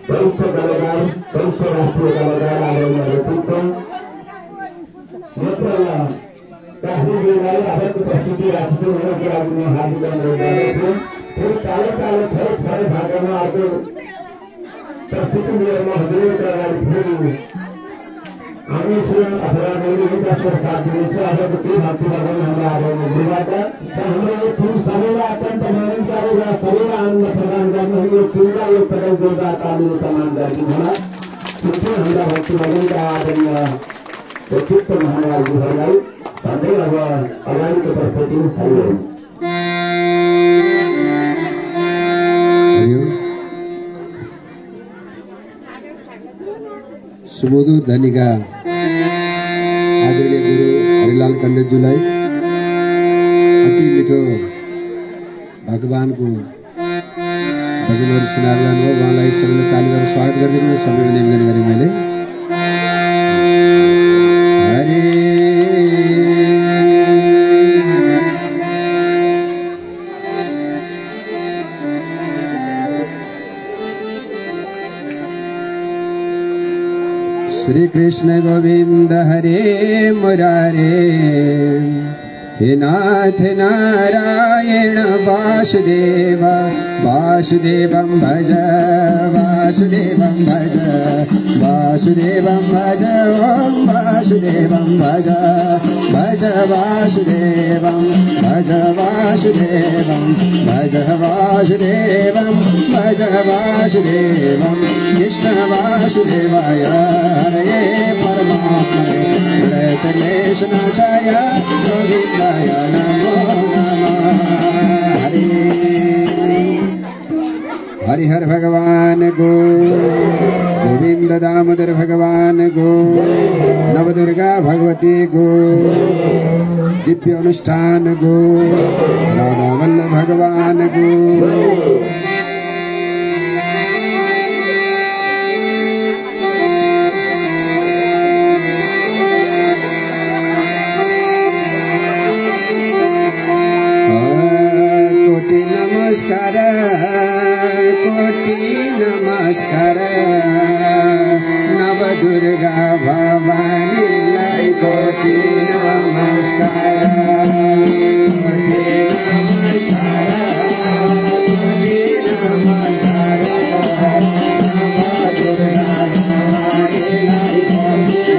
वरिष्ठ कलाकार वरिष्ठ राष्ट्रिय कलाकार आदरणीय व्यक्तित्व नेत्रला काश्मीरलाई आफूको प्रस्तुति राख्छु उहाँको लागि म हार्दिक अनुरोध गर्दछु। फेरि कालो कालो थोरै भागमा अर्को प्रस्तुति लिएर हजुरहरूको अगाडि फेरि हामी श्री अथवा मेरो साथ दिनेछु। आजको केही भक्तिमा पनि हाम्रो आदरणीय गुरुबाट हाम्रो यो टिम सबैलाई अत्यन्त मानिसहरू र सबैलाई आनन्द प्रदान गर्ने यो टिमलाई एक प्रकार जोरदार तालीले सम्मान गरिदिनु होला। सुन्छु हाम्रा भक्तिमा पनि आदरणीय व्यक्तित्व महानुभावहरूलाई भन्दै अब अगाडिको प्रस्तुति हरिओम। सुमधुर ध्वनिका आदरणीय गुरु हरिलाल कण्डेलज्यूलाई अति मिठो भगवानको भजनहरू सुनाएर जानुभयो। उहाँलाई सबैले ताली गरेर स्वागत गरिदिनु। सबैले निवेदन गरेँ मैले। श्री कृष्ण गोविंद हरे मुरारे हे नाथ नारायण वासुदेव वासुदेवं भज वासुदेवं भज वासुदेवं भज ओम वासुदेवं भज भज वासुदेवं भज वासुदेवं भज वासुदेवं भज वासुदेवं कृष्ण वासुदेवाय हरे परमात्मने प्रणतक्लेशनाशाय गोविन्दाय नमो नमः। हरिहर भगवान को गोविंद दामोदर भगवान को नवदुर्गा भगवती को दिव्य अनुष्ठान को राधा वल्लभ भगवान को नमस्कार नवदुर्गा भवानीलाई कोटि नमस्कार कोटि नमस्कार कोटि नमस्कार नवदुर्गा भवानीलाई कोटि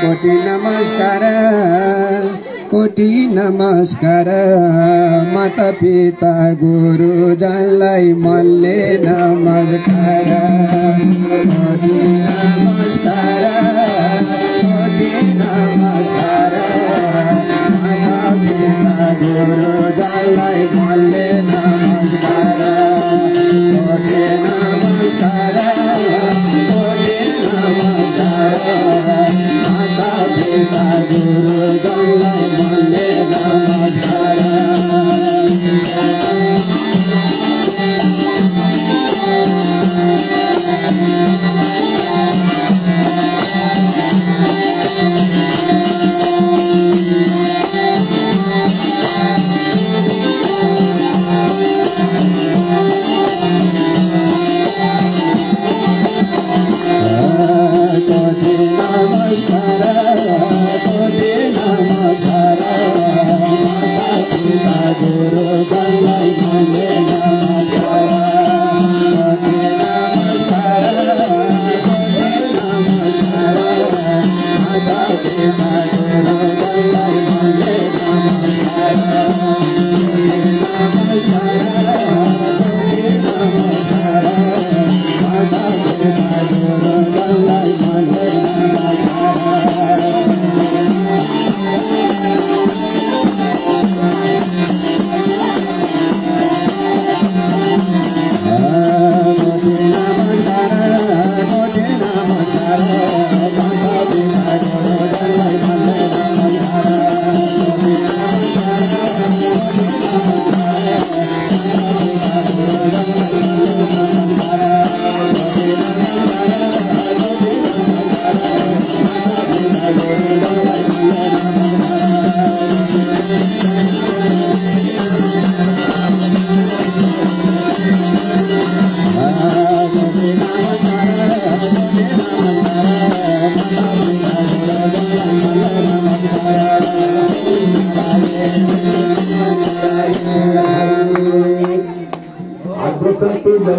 कोटि नमस्कार माता पिता गुरुजनलाई मनले नमस्कार कोटि नमस्कार माता पिता गुरुजनलाई मनले नमस्कार कोटि नमस्कार माता पिता गुरुजनलाई मनले नमस्कार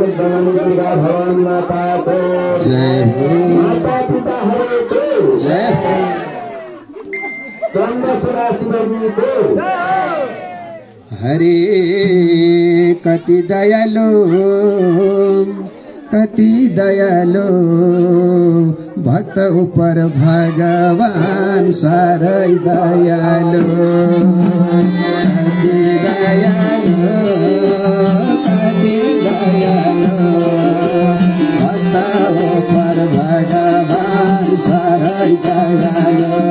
भगवान माता को जय, माता पिता हरे को जय, शिवजी को हरे कति दयालु भक्त ऊपर भगवान सारै दयालु कति दयालु भक्त ऊपर भगवान सारै दयालु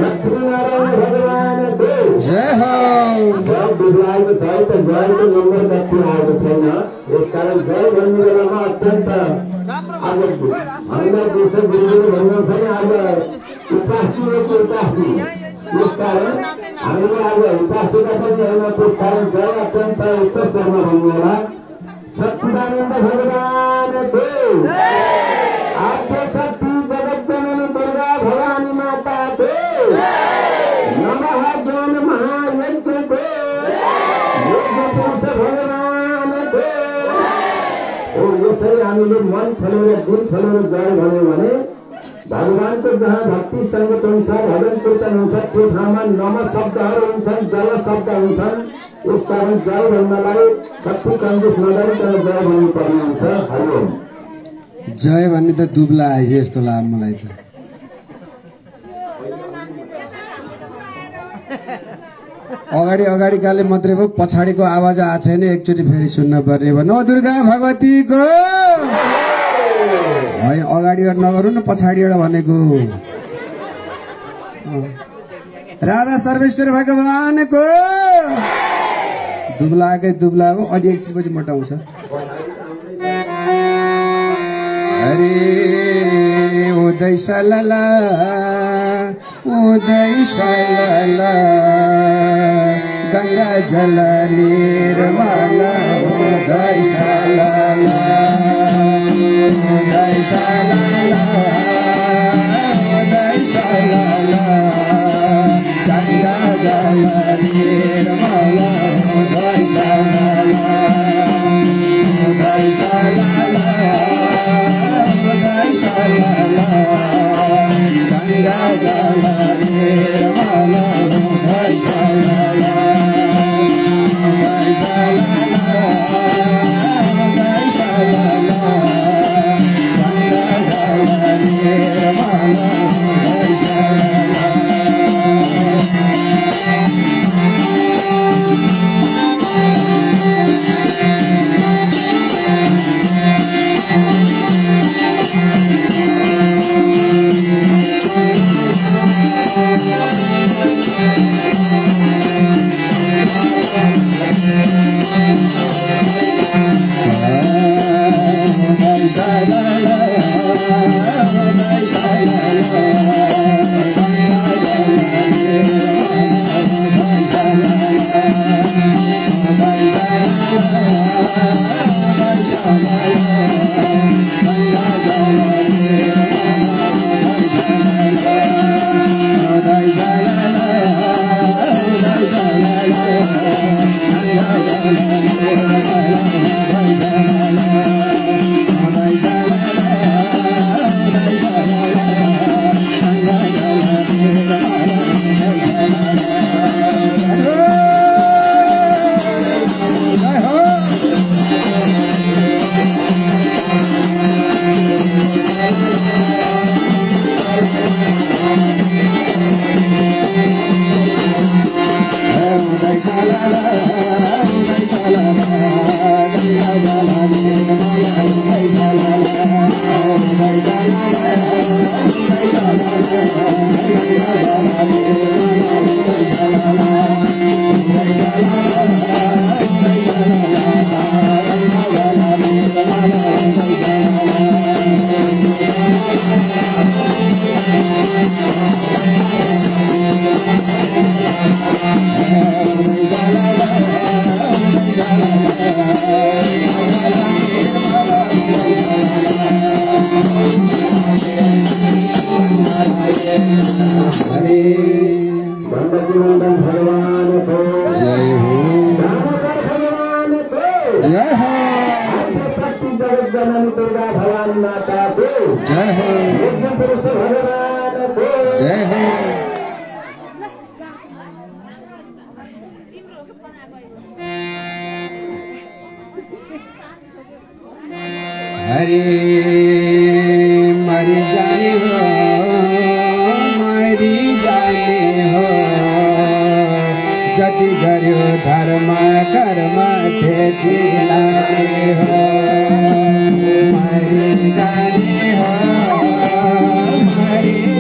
लक्ष्मीनारायण भगवान को जय हो। जय दुर्गाको छ त जयको नम्बर कति आएको छैन, यसकारण जय भन्ने बेलामा अत्यन्त आज हामीलाई देश गुरुले भन्नु छैन आज उपासनीको उपासनी, यसकारण हामीले आज उपासना पनि होइन, त्यसकारण जय अत्यन्त उच्च स्तरमा भन्नु होला। सच्चिदानन्द भगवानको आद्यशक्ति जगज्जननी दुर्गा भवानी माताको नमः ज्ञान महायज्ञको यज्ञपुरुष भगवानको। यसरी हामीले मन खोलेर दिल खोलेर जय भन्यो भने भगवानको जहाँ भक्ति सङ्गीत हुन्छ, भजन कीर्तन हुन्छ, त्यो ठाउँमा नम शब्दहरू हुन्छन्, जल शब्द हुन्छन्। यसकारण जय भन्नलाई कति कन्जुस नगरिकन जय भन्नुपर्ने हुन्छ। हरिओम। जय भन्ने त दुब्ला आइज जस्तो लाग्यो मलाई त। अगाडि अगाडि गाले मात्रै भयो, पछाडिको आवाज आएको छैन, एकचोटि फेरि सुन्न पर्ने भयो। नौ दुर्गा भगवतीको होइन, अगाडिबाट नगरौँ न, पछाडिबाट भनेको। राधा सर्वेश्वर भगवानको दुब्लाकै दुब्ला हो। अलि एकछिनपछि मटाउँछ। हरे उदय सलला उदय सलला गंगा जल निर्मल उदय सलला उदय सलला उदय सलला गंगा जल निर्मल उदय सलला उदय सलला उदय सलला गंगा जल निर्मल उदय सलला उदय सलला उदय सलला गंगा जल निर्मल उदय सलला।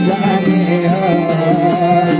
जाने हो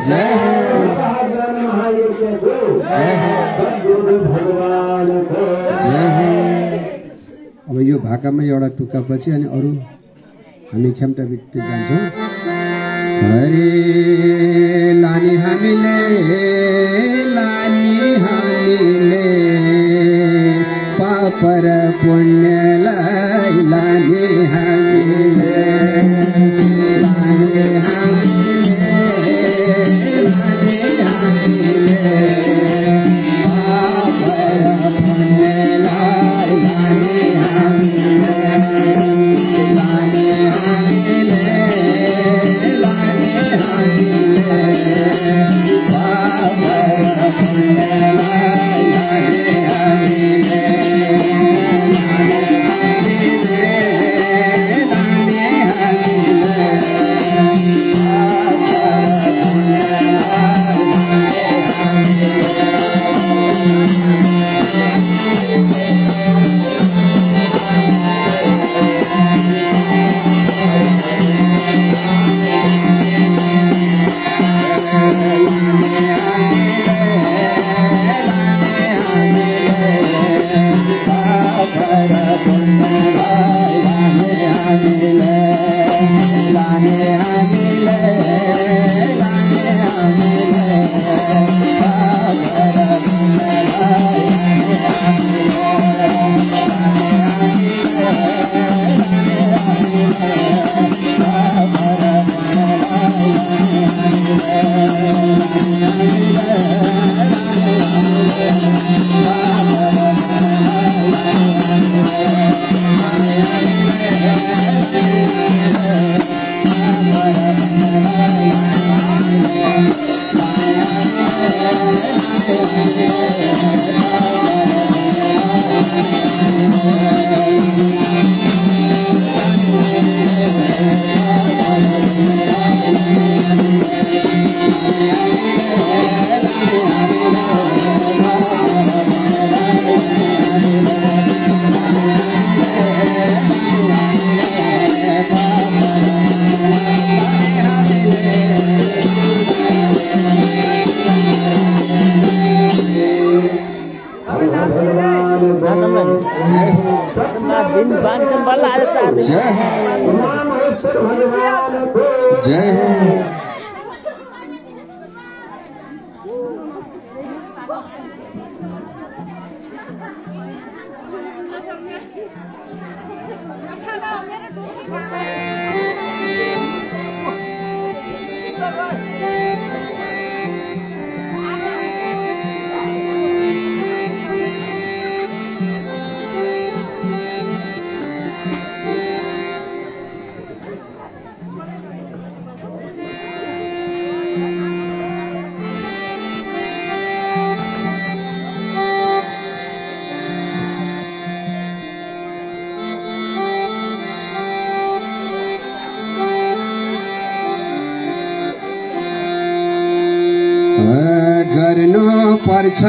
जय हो महायज्ञको जय हो सद्गुरु भगवानको जय हो। अब यो भाकामा एउटा टुक्का पछि अनि अरू हामी खेम्टा बित्दै जान्छौँ। हरे लानी हामीले पाप र पुण्यलाई लाने हामीले पाप र पुण्यलाई लाने जय हो। गर्नु पर्छ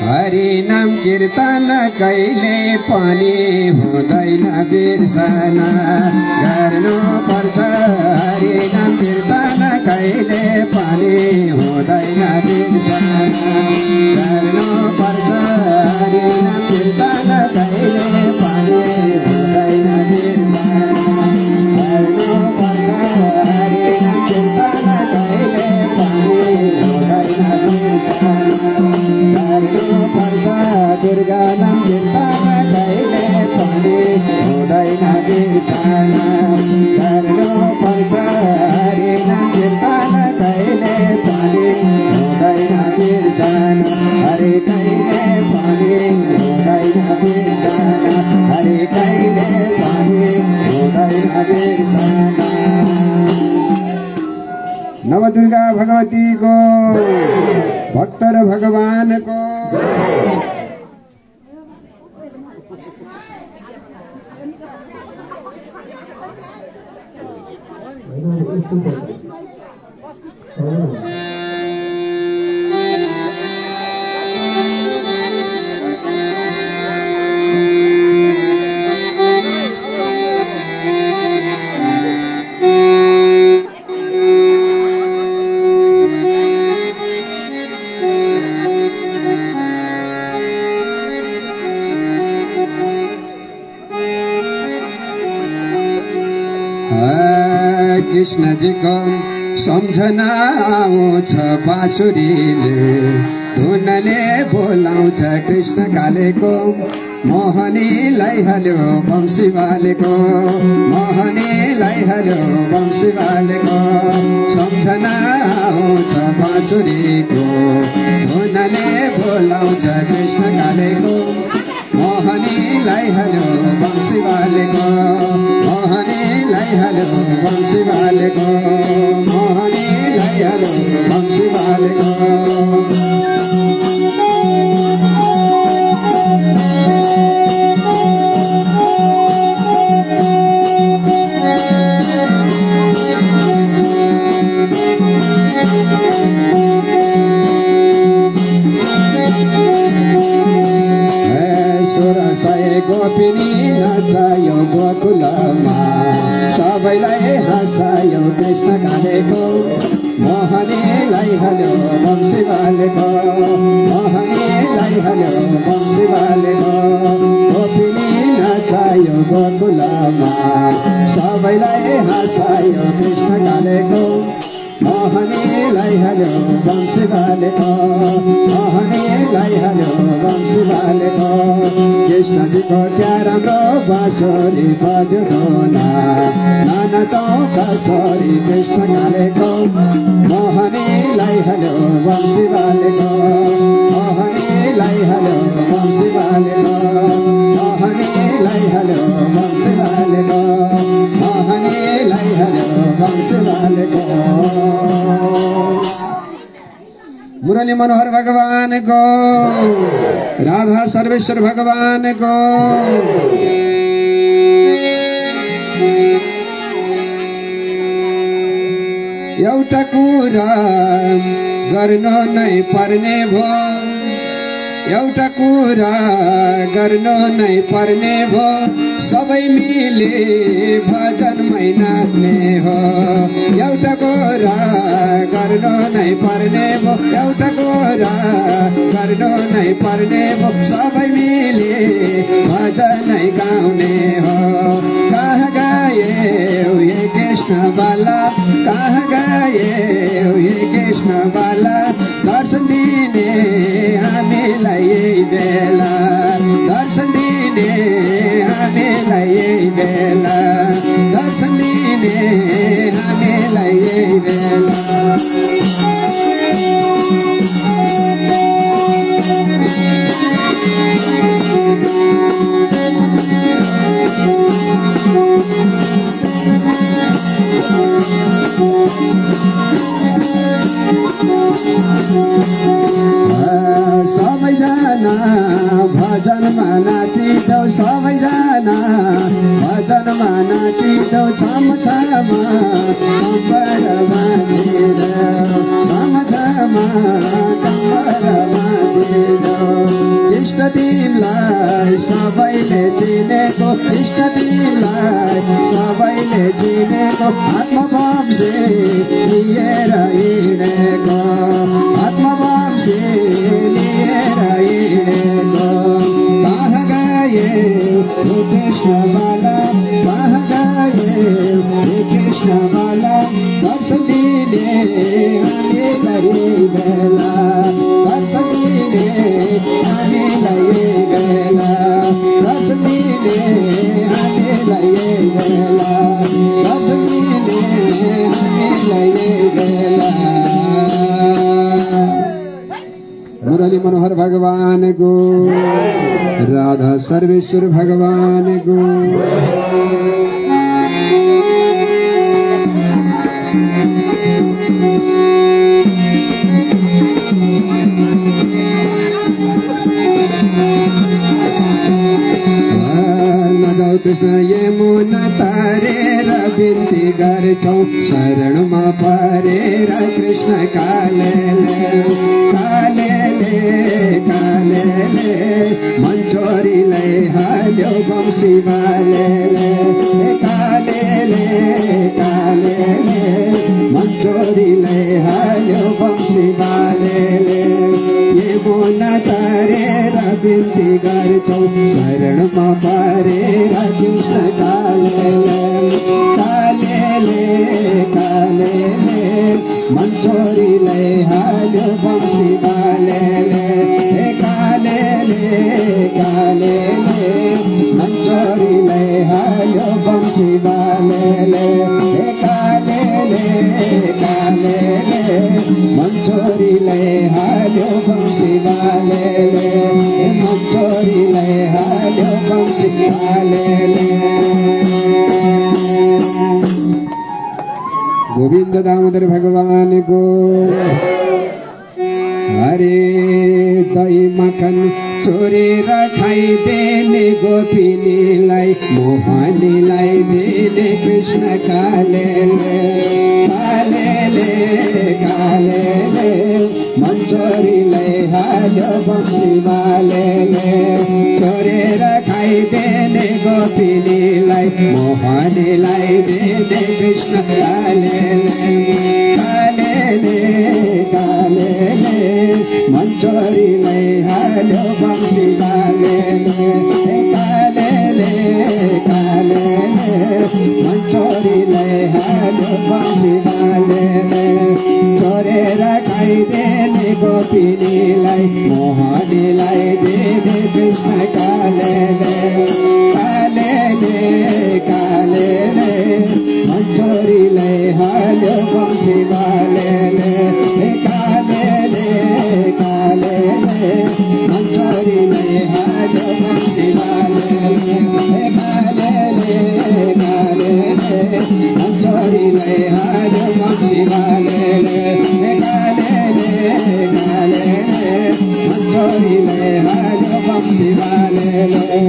हरि नाम कीर्तन कहिले पनि हुँदैन बिर्सना। गर्नु पर्छ हरि नाम कीर्तन कहिले पनि हुँदैन बिर्सना। गर्नु पर्छ हरि नाम कीर्तन कहिले पनि हुँदैन बिर्सना। गर्नु पर्छ हरि नाम कीर्तन कहिले पनि हुँदैन बिर्सना। गर्नु पर्छ दुर्गा नाम कीर्तन कहिले पनि हुँदैन बिर्सना। गर्नु पर्छ हरि नाम कीर्तन कहिले पनि हुँदैन बिर्सना। हरि कहिले पनि हुँदैन बिर्सना। हरि कहिले पनि हुँदैन बिर्सना। नवदुर्गा भगवती को भक्त र भगवान को कृष्णजीको सम्झना आउँछ बाँसुरीले धुनले बोलाउँछ कृष्ण कालेको मोहनीलाई हाल्यो वंशी बालेको मोहनीलाई हाल्यो वंशी बालेको सम्झना आउँछ बाँसुरीको धुनले बोलाउँछ कृष्ण कालेको मोहनीलाई हाल्यो वंशी बालेको मोहनीलाई हाल्यो वंशी बालेको मोहनीलाई हाल्यो वंशी बालेको गोपिनी नचायो गोकुलमा सबैलाई हँसायो कृष्ण कालेको मोहनीलाई हाल्यो वंशी बालेको मोहनीलाई हाल्यो वंशी बालेको गोपिनी नचायो गोकुलमा सबैलाई हँसायो कृष्ण कालेको मोहनीलाई हाल्यो वंशी बालेको मोहनीलाई हाल्यो वंशी बालेको कृष्णजीको क्या राम्रो बाँसुरी बज्यो धुना नाना चौका सरी कृष्ण कालेको मोहनीलाई हाल्यो वंशी बालेको मोहनीलाई हाल्यो वंशी बालेको मोहनीलाई हाल्यो वंशी बालेको मोहनीलाई हाल्यो वंशी बालेको मुरली मनोहर भगवान को राधा सर्वेश्वर भगवान को एउटा कुरा गर्नु नै पर्ने भो एउटा कुरा गर्नु नै पर्ने भो सबै मिले भजनमै नाच्ने हो एउटा कुरा गर्नु नै पर्ने भो एउटा कुरा गर्नु नै पर्ने भो सबै मिले भजनै गाउने हो कहाँ गयो हे कृष्ण बाला कहाँ गयो हे कृष्ण बाला दर्शन दिने हामीलाई यही बेला दर्शन दिने हामीलाई यही बेला दर्शन दिने हामीलाई यही बेला सबैजना भजनमा नाचिदेऊ सबैजना भजनमा नाचिदेऊ छम छम कम्बर बाजिदेऊ छम छम कम्बर बाजिदेऊ इष्ट तिमीलाई सबैले चिनेको इष्ट तिमीलाई सबैले चिनेको आत्मवंशी लिएर हिँडेको आत्मवंशी लिएर हिँडेको कहाँ गए हे कृष्ण बाला कहाँ गए हे कृष्ण बाला दर्शन दिने हामीलाई बेला दर्शन दिने हामीलाई बेला दर्शन दिने हामीलाई बेला दर्शन दिने हामीलाई बेला मुरली मनोहर भगवान को राधा सर्वेश्वर भगवान को कृष्ण यमुना तारेर बिन्ती गर्छौं शरणमा परेर कृष्ण कालेले कालेले कालेले मञ्चोरीलाई हाल्यो वंशी बालेले कालेले कालेले मञ्चोरीलाई हाल्यो वंशी बालेले यमुना तारेर बिन्ती गर्छौं शरणमा परेर कृष्ण कालेले कालेले कालेले मन्चोरीलाई हाल्यो बम्सी बालेले कालेले मन्चोरीलाई हाल्यो बम्सी बालेले कालेले मन्चोरीलाई हाल्यो बम्सी बालेले मन्चोरीलाई हाल्यो बम्सी बालेले। गोविंद दामोदर भगवान को हरे दही मखन चोरेर खाइदेने गोपिनीलाई मोहनीलाई देने कृष्ण कालेले मन्चोरीलाई हाल्यो बम्सी बालेले चोरेर खाइदेने गोपिनीलाई मोहनीलाई देने कृष्ण कालेले मन्चोरीलाई हाल्यो बम्सी बालेले मन्चोरीलाई हाल्यो बम्सी बालेले चोरेर खाइदेने गोपिनीलाई मोहनीलाई देने कृष्ण कालेले मन्चोरीलाई हाल्यो बम्सी बालेले मन्चोरीलाई हाल्यो बम्सी बालेले मन्चोरीलाई हाल्यो बम्सी बालेले मन्चोरीलाई हाल्यो बम्सी बालेले।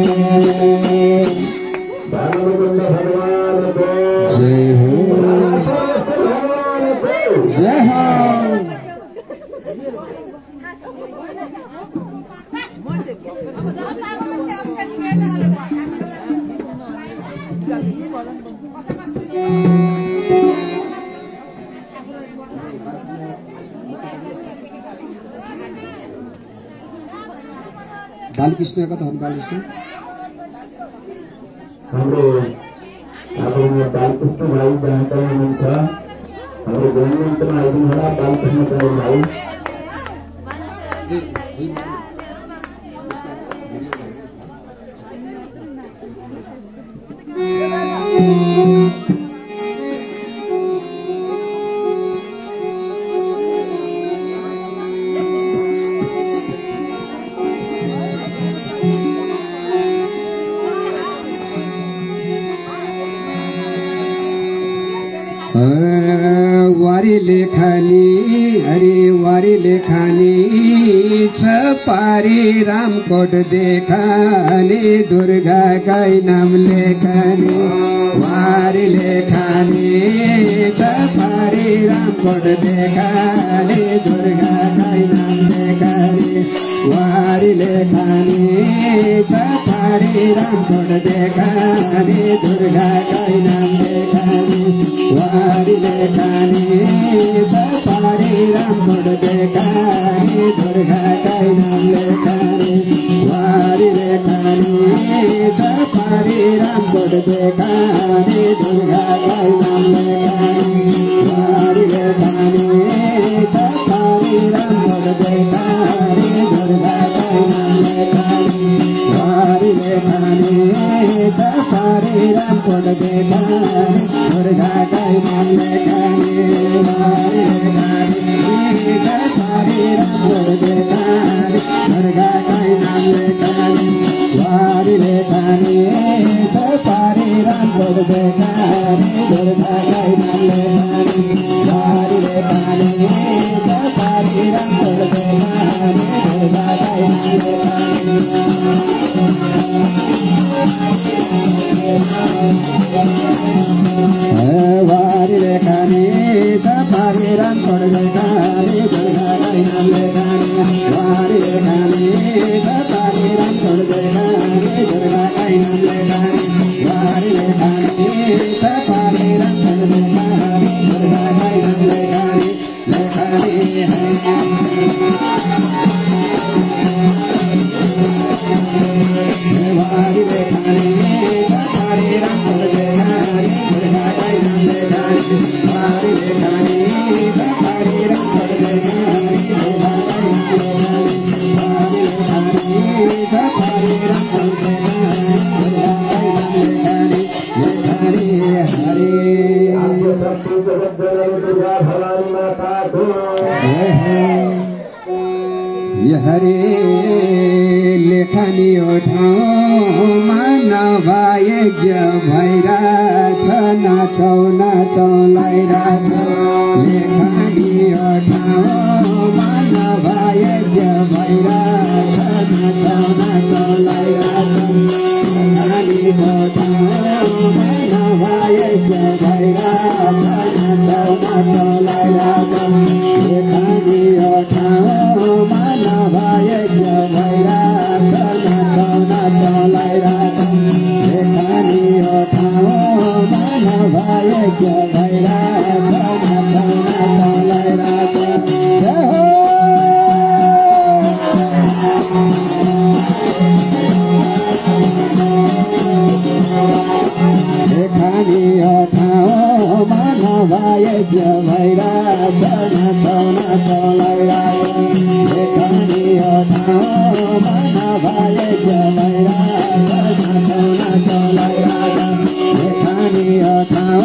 जय हो जय हो। बालकृष्ण कता हुन् बालकृष्ण? हाम्रो बालकृष्ण भाइ जानकारी हुनुहुन्छ हाम्रो गणतन्त्रमा आइदिनु होला बालकृष्ण भाइ। वारी लेखानी छ पारी रामकोट देखानी दुर्गा गाई नाम लेखानी वारी लेखानी छ पारी रामकोट देखानी दुर्गा गाई नाम लेखानी वारी लेखानी छ पारी रामकोट देखानी दुर्गा गाई नाम लेखानी वारी लेखानी छ पारी रामकोट देखानी दुर्गा गाई नाम लेखानी वारी लेखानी छ पारी रामकोट देखानी दुर्गा गाई नाम लेखानी वारी लेखानी छ पारी रामकोट देखानी दुर्गा गाई नाम लेखानी वारी लेखानी छ पारी रामकोट देखानी दुर्गा गाई नाम लेखानी वारी लेखानी छ पारी रामकोट देखानी दुर्गा गाई नाम लेखानी वारी लेखानी छ पारी रामकोट देखानी दुर्गा गाई नाम लेखानी वारी लेखानी छ पारी रामकोट देखानी दुर्गा गाई नाम लेखानी वारी लेखानी छ पारी रामकोट देखानी दुर्गा गाई नाम लेखानी वारी लेखानी छ पारी रामकोट देखानी दुर्गा गाई नाम लेखानी वारी लेखानी छ पारी रामकोट देखानी दुर्गा गाई नाम लेखानी लेखानी वारी लेखानी छ पारी रामकोट देखानी दुर्गा गाई नाम लेखानी छपारी राम छोड़ दे खानी दुर्गा छपारी राम छोड़ दे खानी हरे हरे आद्य शक्ति जगत जननी दुर्गा भवानी माता को हरे लेखनी उठाऊ मानवायज्ञ भइरहेछ नाचौ नाचौ लाइरहेछ लेखनी उठाऊ मानवायज्ञ भइरहेछ नाचौ नाचौ लाइरहेछ लेखनी उठाऊ मानवायज्ञ भइरहेछ नाचौ नाचौ लाइरहेछ लेखनी उठाऊ मानवायज्ञ भइरहेछ नाचौ नाचौ लाइरहेछ लेखनी उठाऊ मानवायज्ञ भइरहेछ नाचौ नाचौ लाइरहेछ जय हो लेखनी उठाऊ मानवायज्ञ भइरहेछ नाचौ नाचौ लाइरहेछ लेखनी उठाऊ मानवायज्ञ भइरहेछ नाचौ नाचौ लाइरहेछ लेखनी उठाऊ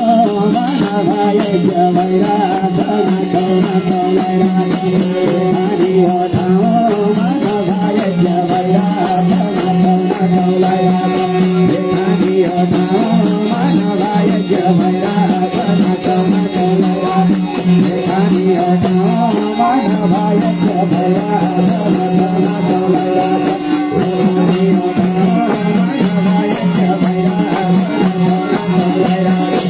मानवायज्ञ भइरहेछ नाचौ नाचौ लाइरहेछ लेखनी उठाऊ मानवायज्ञ भइरहेछ नाचौ नाचौ लाइरहेछ लेखनी उठाऊ मानवायज्ञ भइरहेछ नाचौ नाचौ लाइरहेछ लेखनी उठाऊ मानवायज्ञ भइरहेछ नाचौ नाचौ लाइरहेछ लेखनी उठाऊ मानवायज्ञ भइरहेछ नाचौ नाचौ लाइरहेछ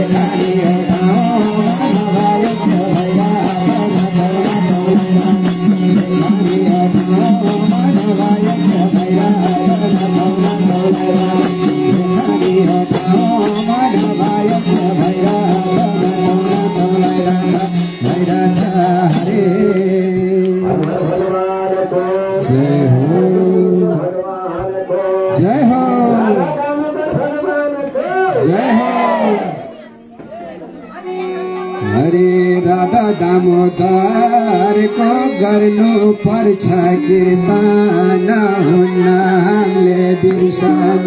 लेखनी उठाऊ मानवायज्ञ भइरहेछ नाचौ नाचौ लाइरहेछ लेखनी उठाऊ मानवायज्ञ भइरहेछ नाचौ नाचौ लाइरहेछ लेखनी उठाऊ मानवायज्ञ भइरहेछ नाचौ नाचौ लाइरहेछ भइरहेछ हरे भगवान को जय हो भगवान को जय हो भगवान को जय हो हरे राधा दामोदर को गर्नु पर्छ कीर्तन हुन्न हामीले बिर्सन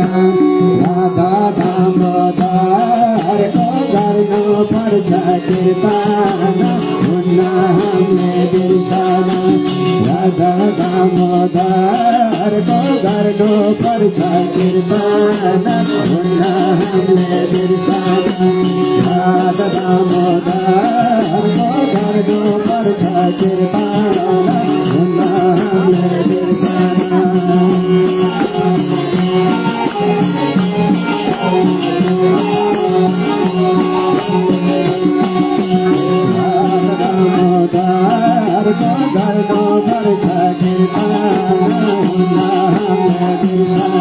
राधा दामोदर को गर्नु पर्छ कीर्तन हुन्न हामीले बिर्सन राधा दामोदर को गर्नु पर्छ कीर्तन हुन्न हामीले बिर्सन राधा दामोदर को गर्नु पर्छ कीर्तन हुन्न हामीले बिर्सन दामोदर को गर्नु पर्छ कीर्तन हुन्न हामीले बिर्सन राधा दामोदर को गर्नु पर्छ कीर्तन हुन्न हामीले बिर्सन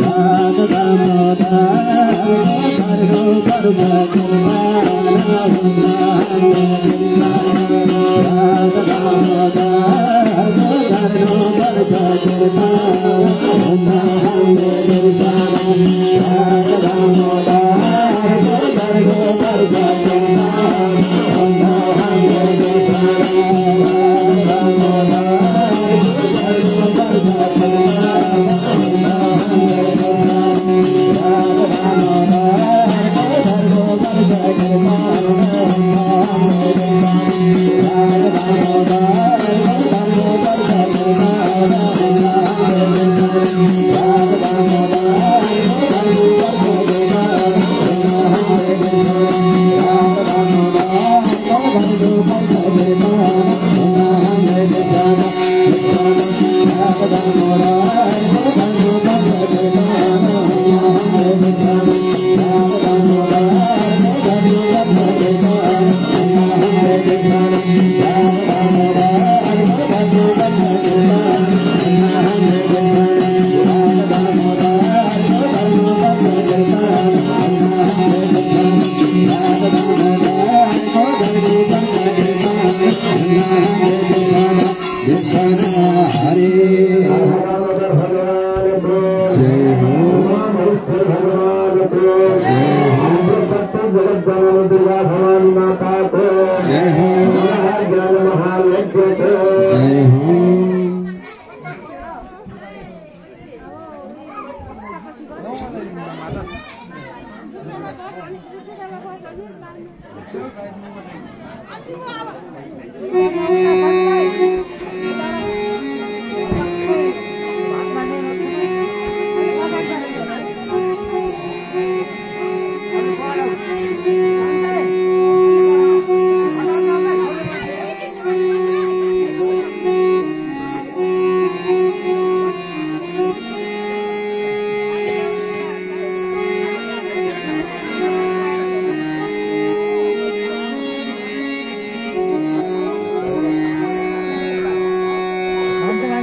राधा दामोदर को गर्नु पर्छ कीर्तन हुन्न हामीले बिर्सन राधा दामोदर को गर्नु पर्छ कीर्तन हुन्न हामीले बिर्सन राधा दामोदर को गर्नु पर्छ कीर्तन हुन्न हामीले बिर्सन राधा दामोदर को गर्नु पर्छ कीर्तन हुन्न हामीले बिर्सन राधा दामोदर को गर्नु पर्छ कीर्तन हुन्न हामीले बिर्सन राधा दामोदर को गर्नु पर्छ कीर्तन हुन्न हामीले बिर्सन राधा दामोदर को गर्नु पर्छ कीर्तन हुन्न हामीले बिर्सन राधा दामोदर को गर्नु पर्छ कीर्तन हुन्न हामीले बिर्सन राधा दामोदर को गर्नु पर्छ कीर्तन हुन्न हामीले बिर्सन राधा दामोदर को गर्नु पर्छ कीर्तन हुन्न हामीले बिर्सन राधा दामोदर को गर्नु पर्छ कीर्तन हुन्न हामीले बिर्सन राधा दामोदर को गर्नु पर्छ कीर्तन हुन्न हामीले बिर्सन बिर्सन हरे भगवान को जय हो भगवान को जय हो आद्य शक्ति जगत जननी दुर्गा भवानी माता को जय हो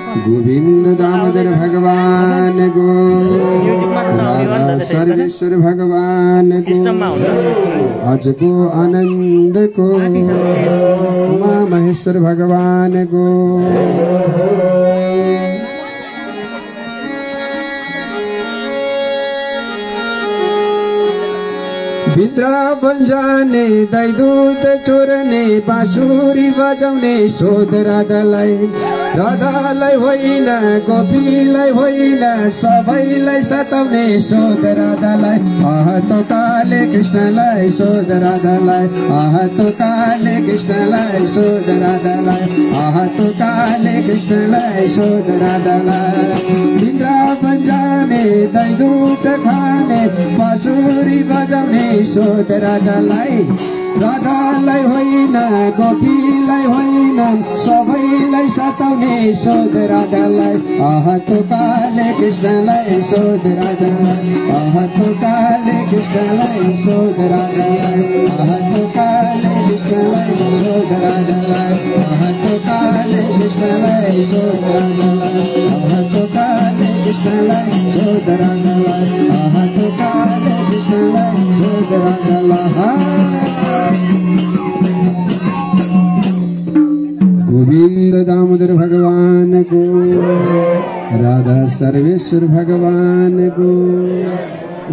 गोविंद दामोदर भगवान को, राधा सर्वेश्वर भगवान को, आज को आनंद को, उमा महेश्वर भगवान को। वृन्दावन जाने दैदूत चोरने बाँसुरी बजाउने सोध राधालाई, राधालाई होइन गोपीलाई होइन सबैलाई सताउने सोध राधालाई। आह तो काले कृष्णलाई सोध राधालाई, आह तो काले कृष्णलाई सोध राधालाई, आह तो काले कृष्णलाई सोध राधालाई। वृन्दावन जाने दैदूत खाने बाँसुरी बजाउने सोध राधालाई, राधालाई होइन गोपीलाई होइन सबैलाई सताउने सोध राधालाई। आह तो काले कृष्णलाई सोध राधालाई, आह तो काले कृष्णलाई सोध राधालाई, आह तो काले कृष्णलाई सोध राधालाई, आह तो काले कृष्णलाई सोध राधालाई, आह तो काले कृष्णलाई सोध राधालाई, आह तो काले कृष्णलाई सोध राधालाई। गोविंद दामोदर भगवान को, राधा सर्वेश्वर भगवान को,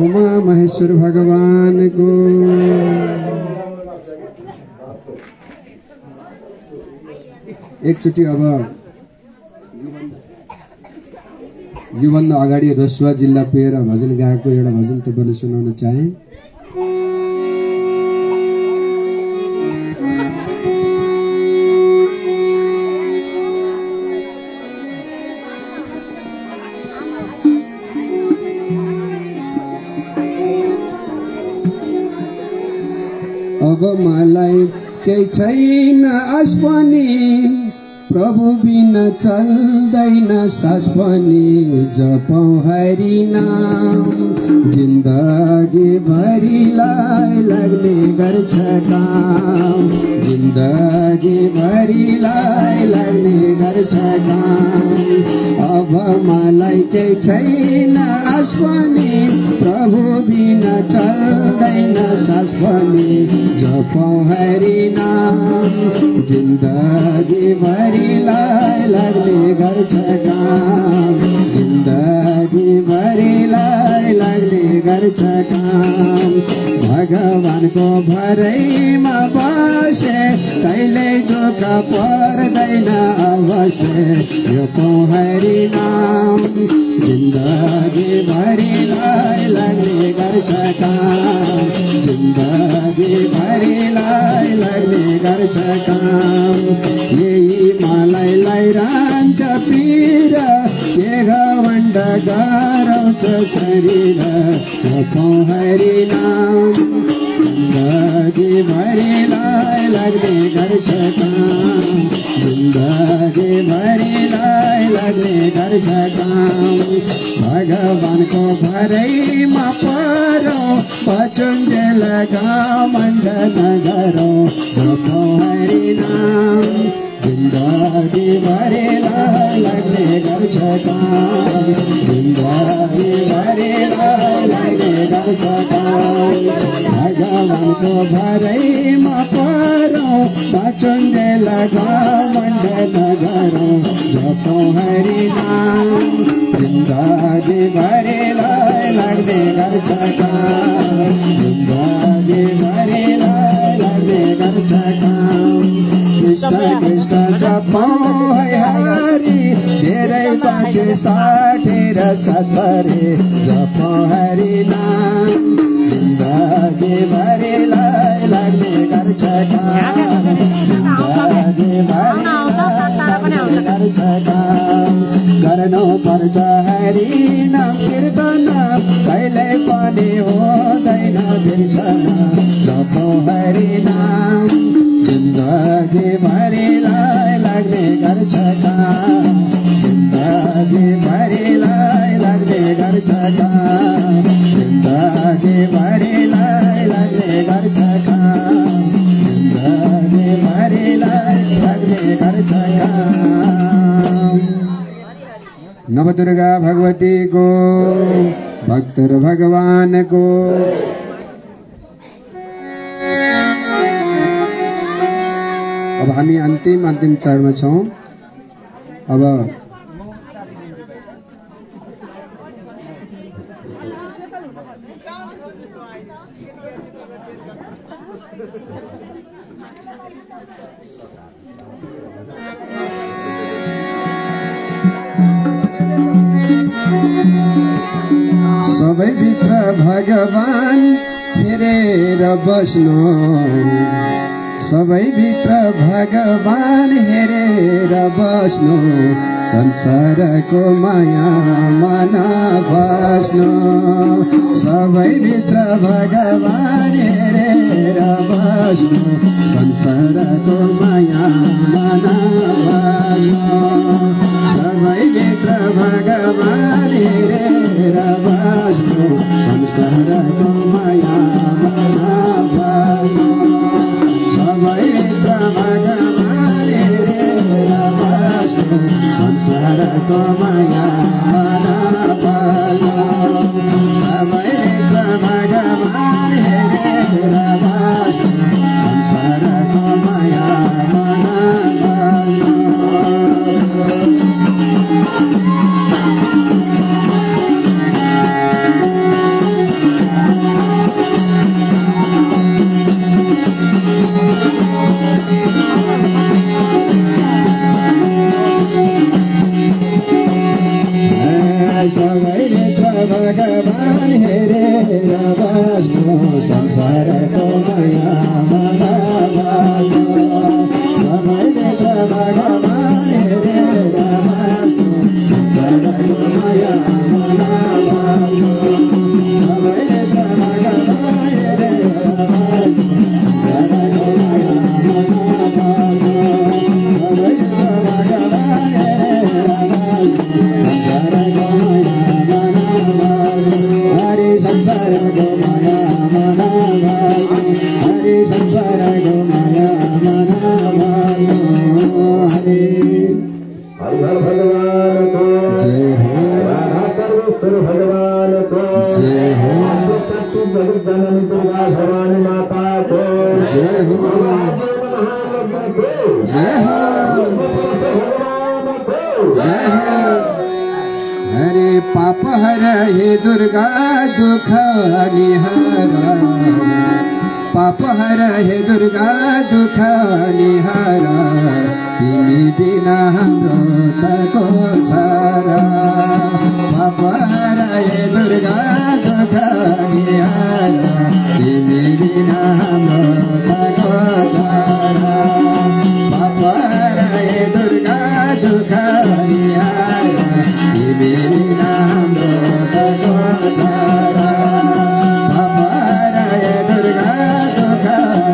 उमा महेश्वर भगवान को। एकचोटि अब योभन्दा अगाडि रसुवा जिल्ला पेर भजन गाएको एउटा भजन तपाईँले सुनाउन चाहे। अब मलाई केही छैन आश पनि, प्रभु बिना चल्दैन सास पनि, जपौँ हरि नाम जिन्दगी भरिलाई लाग्ने गर्छ काम, जिन्दगी भरिलाई लाग्ने गर्छ काम। अब मलाई केही छैन आश पनि, प्रभु बिना चल्दैन सास पनि, जपौँ हरि नाम जिन्दगी भरिलाई लाग्ने गर्छ काम, जिन्दगी भरिलाई लाग्ने गर्छ काम। भगवानको भरैमा बसे कहिले दुःख पर्दैन अवश्य, जपौँ हरि नाम जिन्दगी भरिलाई लाग्ने गर्छ काम, जिन्दगी भरिलाई लाग्ने गर्छ काम। यही मलाई लैरान्छ पीर, के घमण्ड गराउँछ शरीर, जपौँ हरि नाम जिन्दगी भरिलाई लाग्ने गर्छ काम, जिन्दगी भरिलाई लाग्ने गर्छ काम। भगवानको भरैमा परो पचुन्जेल घमण्ड नगरौ, जपौँ हरि नाम जिन्दगी भरिलाई लाग्ने गर्छ काम, जिन्दगी भरिलाई लाग्ने गर्छ काम। भगवानको भरैमा परो पचुन्जेल घमण्ड नगरौ, जपौँ हरि नाम जिन्दगी भरिलाई लाग्ने गर्छ काम, जिन्दगी भरिलाई लाग्ने गर्छ काम। कृष्ण कृष्ण जपौँ है हरि, धेरै बाँचे 60 र 70, जपौँ हरि नाम जिन्दगी भरिलाई लाग्ने गर्छ काम, जिन्दगी भरिलाई लाग्ने गर्छ काम। गर्नु पर्छ हरि नाम कीर्तन, कहिल्यै पनि हुँदैन बिर्सन, जपौँ हरि नाम जिन्दगी भरिलाई लाग्ने गर्छ काम, जिन्दगी भरिलाई लाग्ने गर्छ काम, जिन्दगी भरिलाई लाग्ने गर्छ काम, जिन्दगी भरिलाई लाग्ने गर्छ काम। नवदुर्गा भगवती को भक्तर भगवान को। अब हामी अन्तिम चरणमा छौं। अब सबै भित्र भगवान हेरेर बस्नु, सबै भित्र भगवान हेरेर बस्नु, संसारको माया मन फस्नु। सबै भित्र भगवान हेरेर बस्नु, संसारको माया मन फस्नु। सबै भित्र भगवान हेरेर बस्नु, संसारको माया मन फस्नु। सबै भित्र भगवान हेरेर बस्नु, संसारको माया मन फस्नु। सबै भित्र भगवान हेरेर बस्नु, संसारको माया मन फस्नु। सबै भित्र भगवान हेरेर बस्नु, संसारको माया मन फस्नु। सबै भित्र भगवान हेरेर बस्नु, संसारको माया मन फस्नु। सबै भित्र भगवान हेरेर बस्नु, संसारको माया मन फस्नु। सबै भित्र भगवान हेरेर बस्नु, संसारको माया मन फस्नु। हरि संसारको माया मन फस्नु, हरि संसारको माया मन फस्नु। हरि हर भगवान को जय हो, राधा सर्वेश्वर भगवान को जय हो, शक्ति जगत जननी दुर्गा भवानी माता को जय हो, महालक्ष्मी को जय हो, भगवान को जय हो। हरे पाप हर हे दुर्गा दुख निहार, पाप हर हे दुर्गा दुख निहार, तिमी बिना हाम्रो तको छारा। पाप हर हे दुर्गा दुख निहार, तिमी बिना हाम्रो तको छारा। पाप हर हे दुर्गा दुख निहार, तिमी बिना हाम्रो तको छारा। पाप हर हे दुर्गा दुख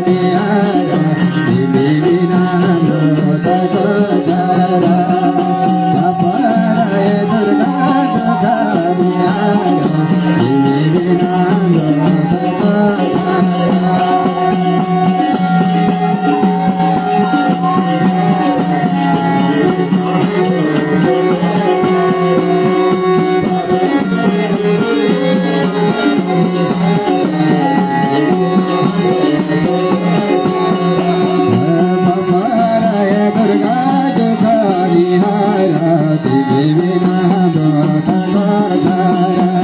निहार, तिमी बिना हाम्रो तको छारा। पाप हर हे दुर्गा दुख निहार, तिमी बिना हाम्रो तको छारा।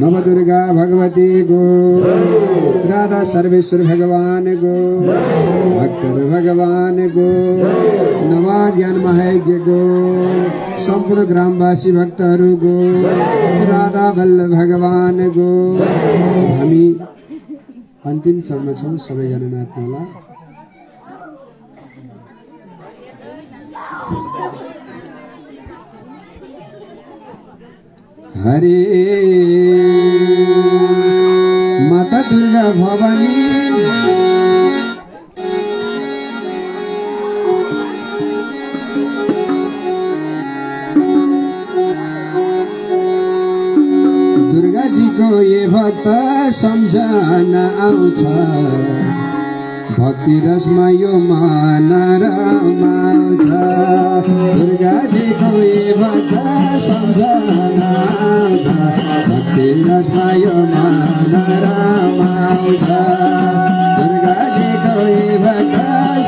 नवदुर्गा भगवती गो, राधा सर्वेश्वर भगवान गो, भक्तर भगवान गो, नवा ज्ञान महायज्ञ गो, सम्पूर्ण ग्रामवासी भक्तहरू गो, राधा वल्लभ भगवान गो। हामी अन्तिम चरणमा छौँ, सबैजना नाच्नु होला। हरे माता दुर्गा भवानी दुर्गा जी को ये भक्त सम्झना आउँछ, भक्ति रसमा यो मन रमाउँछ। दुर्गा जी को ये भक्त सम्झना आउँछ, भक्ति रसमा यो मन रमाउँछ। दुर्गा जी को ये भक्त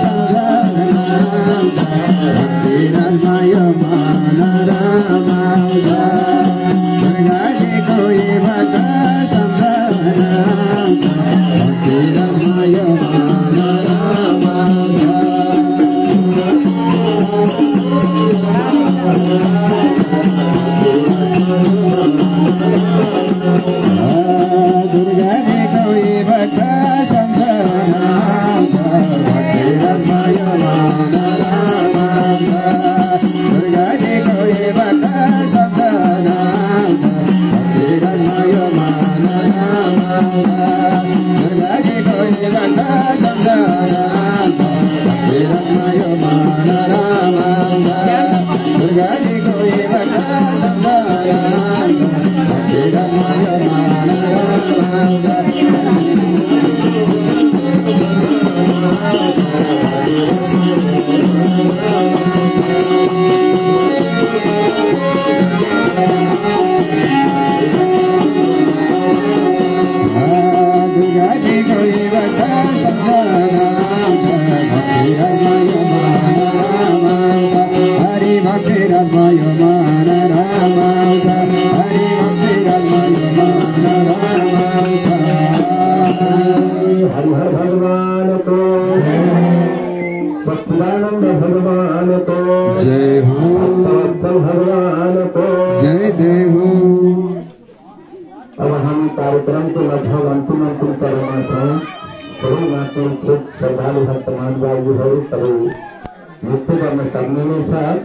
सम्झना आउँछ, भक्ति रसमा यो मन रमाउँछ। दुर्गा जी को ये भक्त सम्झना आउँछ, भक्ति रसमा यो मन रमाउँछ। दुर्गा जी को ये भक्त सम्झना आउँछ, भक्ति रसमा यो मन रमाउँछ। दुर्गा जी को ये भक्त सम्झना आउँछ, भक्ति रसमा यो मन रमाउँछ। दुर्गा जी को ये भक्त सम्झना आउँछ, भक्ति रसमा यो मन रमाउँछ। दुर्गा जी को ये भक्त सम्झना आउँछ, भक्ति रसमा यो मन रमाउँछ। दुर्गा जी को ये भक्त सम्झना आउँछ, भक्ति रसमा यो मन रमाउँछ। हरि भक्ति रसमा यो मन रमाउँछ, हरि भक्ति रसमा यो मन रमाउँछ। हरि हर भगवान को, सच्चिदानंद भगवान को जय हो, वत्सल भगवान को जय जय हो। अब हम कार्यक्रम के लगभग अंतिम चरण में हैं। सभी मात्र श्रद्धालु भक्त महानुभाव हो, सभी नृत्य करने सबने में साथ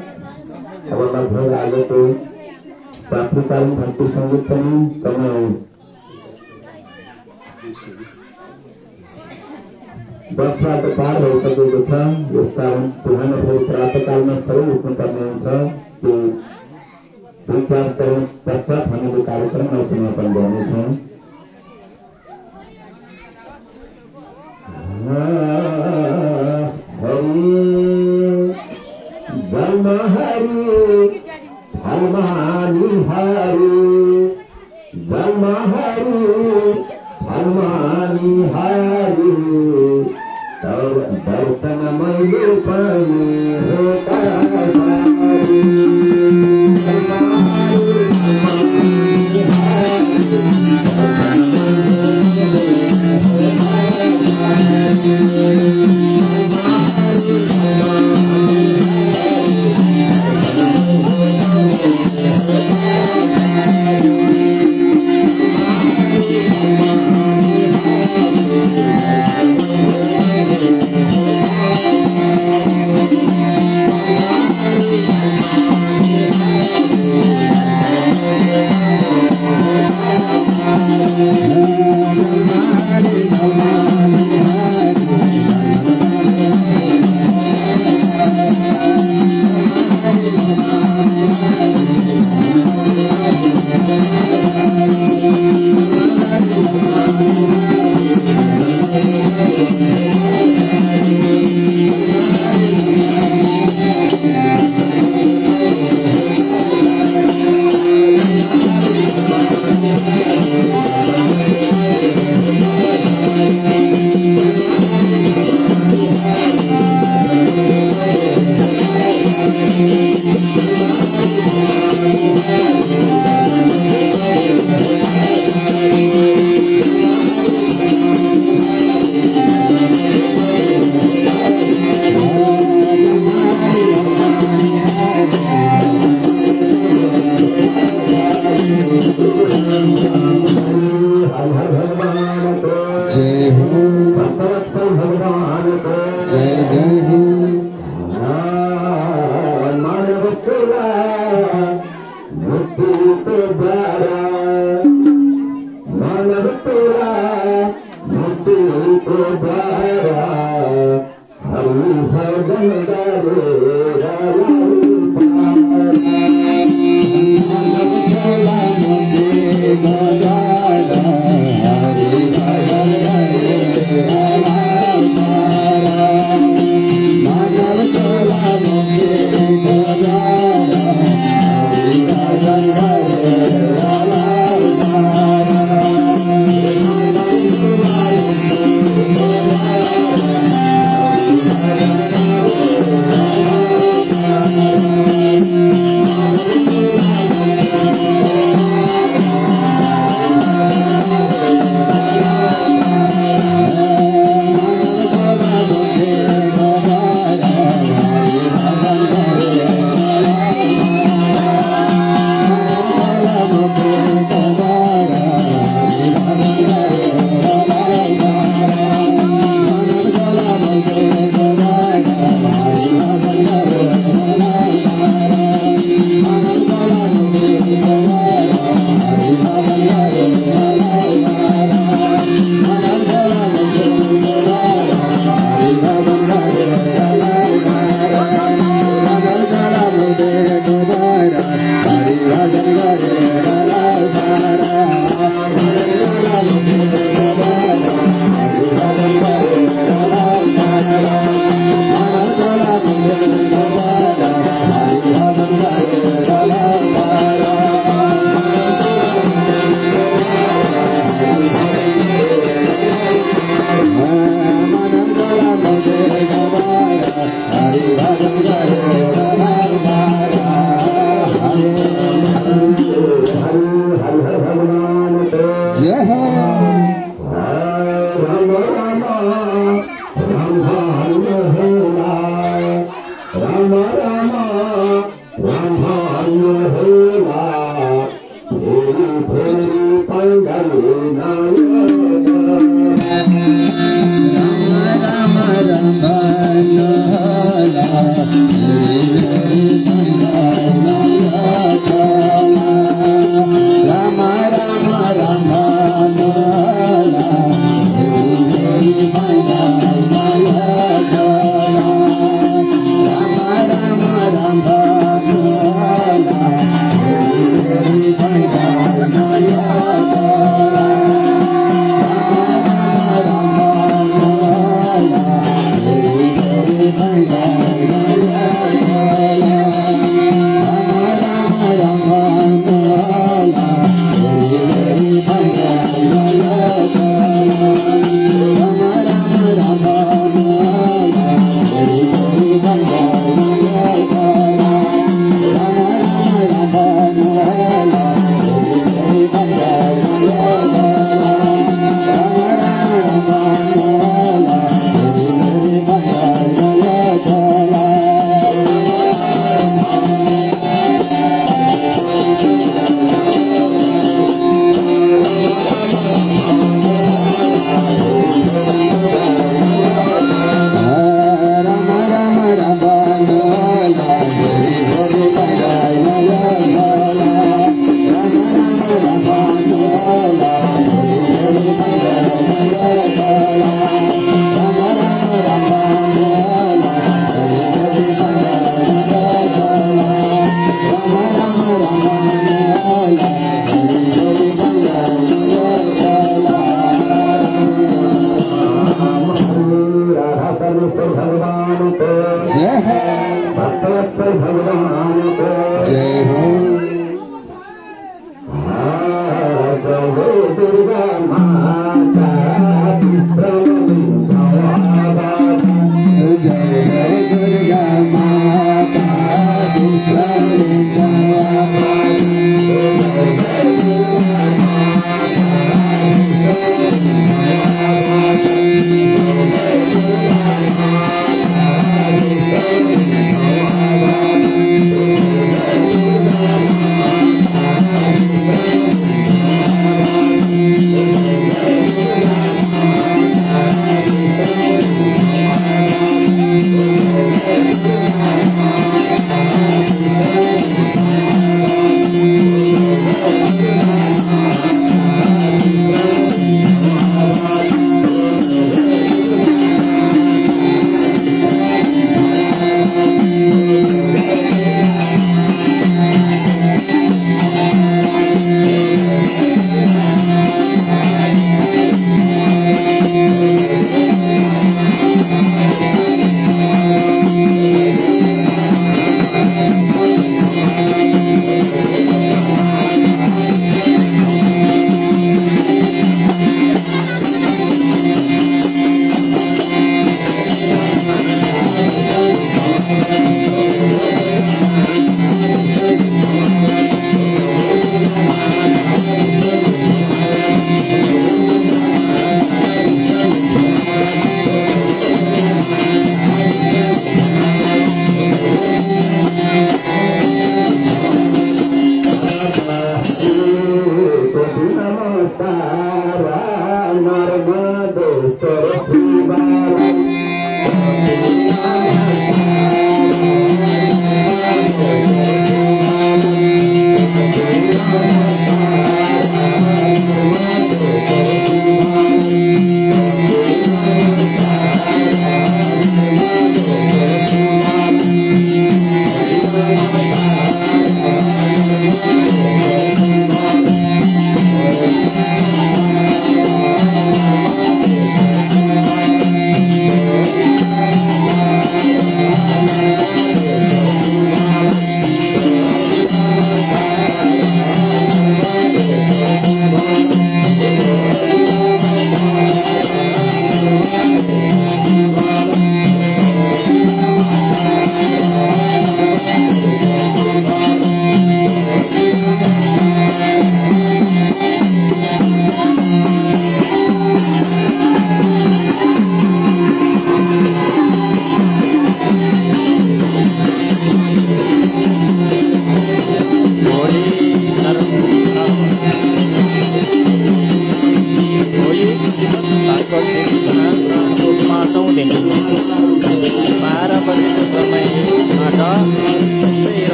अब लगभग आगे को प्रातःकालीन भक्ति संगीत समय 10 रात पार भइसकेको छ। यस कारण पुरानो फेरि प्रातःकालमा सबै उठ्नुपर्ने हुन्छ कि 2-4 चरण पश्चात हामीले कार्यक्रमलाई समापन गर्नेछौँ। दर्शन मैले पनि होता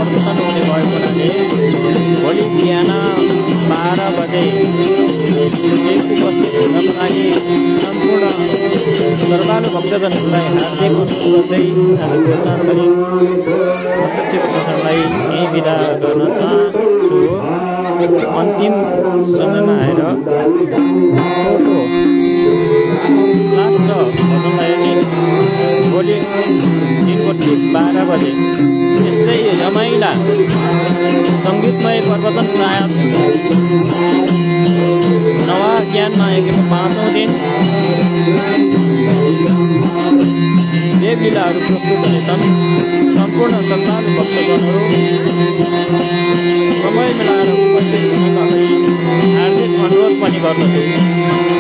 प्रदर्शन हुने भएको हुनाले भोलि बिहान 12 बजे उपस्थित हुनको लागि सम्पूर्ण दरबार भक्तजनहरूलाई हार्दिक अनुरोध गर्दै आजको सार्वजनिक प्रत्यक्ष प्रशासनलाई यही बिदा गर्न चाहन्छु। अन्तिम समयमा आएर फोटो लास्ट भजनलाई भोलि दिनको ठीक 12 बजे यस्तै रमाइला सङ्गीतमय प्रवचन सायद नवा ज्ञानमा आएको 5औं दिन देवलीलाहरू प्रस्तुत हुनेछन्। सम्पूर्ण श्रद्धालु भक्तजनहरू समय मिलाएर उपस्थित हुनका लागि हार्दिक अनुरोध पनि गर्दछु।